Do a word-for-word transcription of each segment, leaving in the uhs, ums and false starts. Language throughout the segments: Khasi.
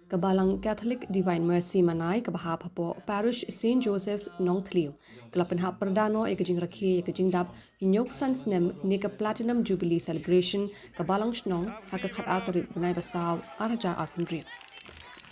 Ka Balang Catholic Divine Mercy Manai kaba hap hapoh Parish Saint Joseph's Nongthliew ka la pynhap pyrda noh ïa ka jingrakhe ïa ka jingdap hynñiewphew san snem ne ka Platinum Jubilee Celebration ka Balang Shnong ha ka khatar tarik bnai ba saw arhajar arphew hynriew.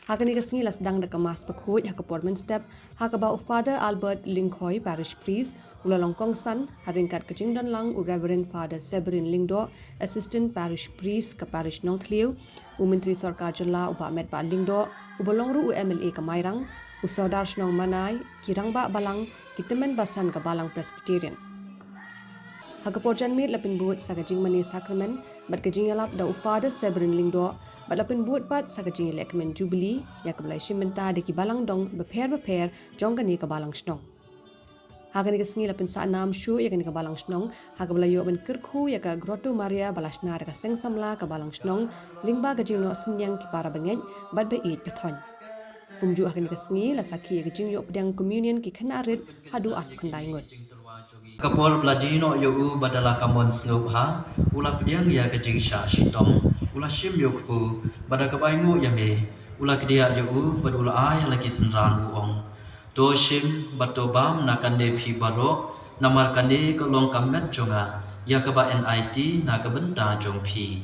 Ha kane ka sngi la sdang da ka Mass bakhuid ha ka por mynstep ha kaba u Father Albert Lyngkhoi, Parish Priest, u la long kongsan ha ryngkat ka jingdon lang u Reverend Father Severin Lyngdoh, Assistant Parish Priest ka Parish Nongthliew, u Myntri Sorkar Jylla u Bah Metbah Lyngdoh, uba long ruh u M L A ka Mairang, u Sordar Shnong Manai, ki rangbah balang, ki tymmen basan ka Balang Presbyterian. Ha ka por janmiet la pynbud sa ka jingmane sakramen bad ka jingïalap da u Father Severin Lyngdoh, bad la pynbud pat sa ka jingïalehkmen Jubilee ïa kaba la ïashim bynta da ki balang dong bapher bapher jong kane ka Balang Shnong. Ha kane ka sngi la pynsah nam shuh ïa kane ka Balang Shnong ha kaba la ïoh ban kyrkhu ïa ka Grotto Maria ba la shna da ka Seng Samla ka Balang Shnong lyngba ka jingnoh synñiang ki para bangeit bad ba ïeit ba thoiñ. Kumjuh ha kane ka sngi la sakhi ïa ka jingïoh pdiang Communion ki khynnah rit haduh arphew khyndai ngut. Ka por ba la die noh ïa u bad da la ka mon sngewbha u la pdiang ïa ka jingshah shitom, u la shim ïa u kpu bad da kaba ainguh ïa me u la kdiah ïa u bad u la ai ha la ki synran, u ong: To shim bad to bam na kane phi baroh, namar kane ka long ka met jong nga ïa kaba yn aiti na ka bynta jong phi.